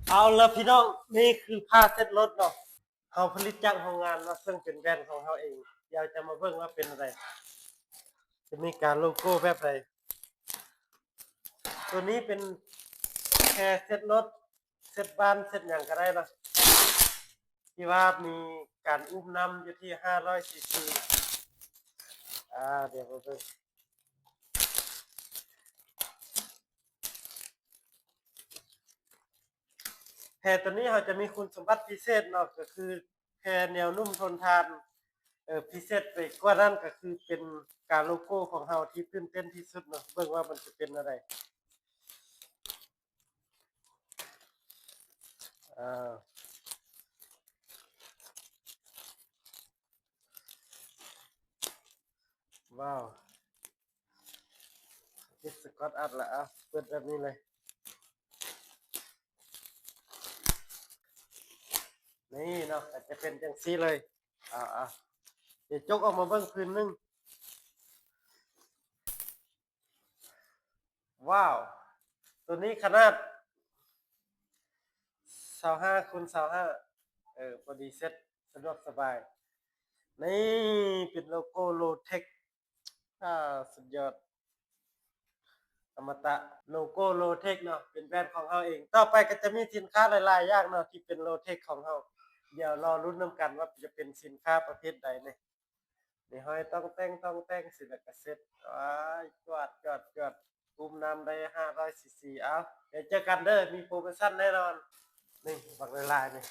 ເອົາລະພີ່ນ້ອງ, ນີ້ຄືຜ້າເຊັດລົດເນາະ, ເຮົາຜະລິດຈາກໂຮງງານເນາະ, ເຊິ່ງເປັນແບຣນຂອງເຮົາເອງ. ດຽວຈະມາເບິ່ງວ່າເປັນແນວໃດ, ຈະມີການໂລໂກ້ແບບໃດ. ໂຕນີ້ເປັນແພເຊັດລົດ, ເຊັດບ້ານ ເຊັດຫຍັງກະໄດ້ເນາະ, ທີ່ວ່າມີການອຸ້ມນ້ຳຢູ່ທີ່ຫ້າຮ້ອຍຊີຊີ. ອາ ດຽວມາເບິ່ງ. ແພໂຕນີ້ເຮົາຈະມີຄຸນສົມບັດພິເສດເນາະ, ກະຄືແພແນວນຸ້ມທົນທານ. ເອີ ພິເສດໄປກວ່ານັ້ນກະຄືເປັນກາໂລໂກ້ຂອງເຮົາທີ່ຕື່ນເຕັ້ນທີ່ສຸດເນາະ, ເບິ່ງວ່າມັນຈະເປັນແນວໃດ. ອາ ວ້າວ. ຕິດສະກອດອັດລະ, ເອົາ ເປີດແບບນີ້ເລີຍ. ນີ້ເນາະ, ກະຈະເປັນຈັ່ງຊີ້ເລີຍ. ເອົາ ເອົາ ດຽວຈົກອອກມາເບິ່ງພື້ນໜຶ່ງ. ວ້າວ, ໂຕນີ້ຂະໜາດຊາວຫ້າຄູນຊາວຫ້າ, ເອີ ພໍດີເຊັດ ສະດວກສະບາຍ. ນີ້ເປັນໂລໂກ້ໂລເທັກ. ອາ ສຸດຍອດ ອະມະຕະ, ໂລໂກ້ໂລເທັກເນາະ, ເປັນແບຣນຂອງເຮົາເອງ. ຕໍ່ໄປກະຈະມີສິນຄ້າຫຼາຍໆຢ່າງເນາະ ທີ່ເປັນໂລເທັກຂອງເຮົາ. ດຽວລໍລຸ້ນນຳກັນວ່າຈະເປັນສິນຄ້າປະເພດໃດນີ້. ນີ້ຫ້ອຍຕ້ອງແຕ່ງ ຕ້ອງແຕ່ງ ສິລະກະເຊັດ. ວ້າຍ ຈວດ ຈວດ ຈວດ. ອຸ້ມນ້ຳໄດ້ຫ້າຮ້ອຍຊີຊີ. ເອົາ ດຽວເຈີກັນເດີ, ມີໂປຣໂມຊັນແນ່ນອນ. ນີ້ ບັກຫຼາຍໆນີ້.